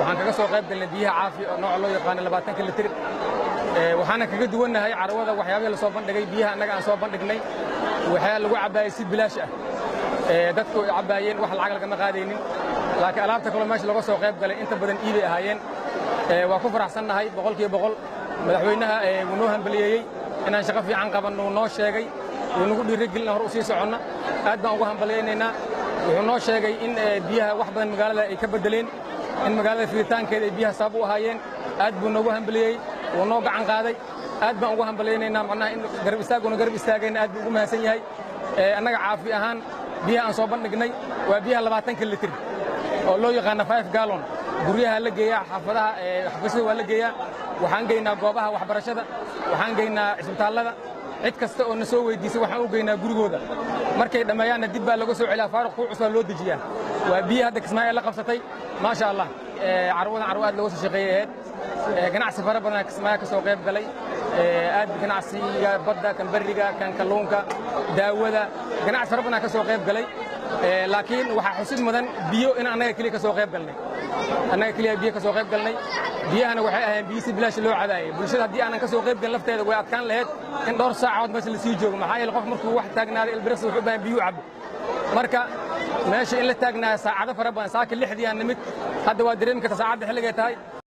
Waxaan kaga soo qayb galnay biyaha Caafi oo nooca loo yaqaano 20-ka litir. Waxaana kaga duwannahay carwada waxyaabihii la soo bandhigay, biyaha annaga aan soo bandhignay waxaa lagu cabbaayey si bilaash ah. Dadku ay cabbaayeen, wax lacag lagama qaadaynin, laakiin alaabta kaloo meesha laga soo qayb galay inta badan iibay ahaayeen. Waa ku faraxsannahay 100%. Madaxweynaha wuu noo hambaliyeeyey inaan shaqo fiican qabanno, wuu noo sheegay, wuu nagu dhiirigelin hor u sii soconna. Aad baan ugu hambalyaynaynaa. Wuxuu noo sheegay in biyaha wax badan magaalada ay ka beddeleen, in magaalada fiditaankeeda ay biyaha sabab u ahaayeen. Aad buu noogu hambaliyey, wuu noo gacan qaaday. Aad baan ugu hambalyaynaynaa, macnaha in garab istaaguna garab istaagayna aad buu ugu mahadsan yahay. Annaga Caafi ahaan biyaha aan soo bandhignay waa biyaha 20-ka litir oo loo yaqaano 5 gallon. Guryaha la geeyaa, xaafadaha, xafiisyada waa la geeyaa, waxaan geynaa goobaha waxbarashada, waxaan geynaa cisbitaallada. Cid kasta oo na soo weydiisay waxaan u geynaa gurigooda. Markay dhammeeyaanna dib baa laga soo celiyaa, faaruq kuu cusbaa loo dejiyaa. Waa biyo hadda Kismaayo la qabsatay, maasha Allah. Carwadan carwo aad looga soo shaqeeyey ahayd. Ganacsi fara badan Kismaayo ka soo qayb galay, aad ganacsiga badda, kan berriga, kan kalluunka, daawada, ganacsi fara badan ka soo qayb galay. Laakiin waxaa xusid mudan biyo in annaga keliya ka soo qayb galnay, annaga keliya biyo ka soo qayb galnay. Biyahana waxay ahayn biyo si bilaash loo cabaayay bulshada. Haddii aanan ka soo qayb galin lafteeda way adkaan lahayd in dhowr saacadood meesha la sii joogo, maxaa yeele qof markuu wax taagnaaday ilbiriqsi wuxuu u baahan biyo u cabo. Marka meesha in la taagnaayo saacado fara badan, saaka 6-dii aan nimid, hadda waa dareemi karta saacadda xilligay tahay.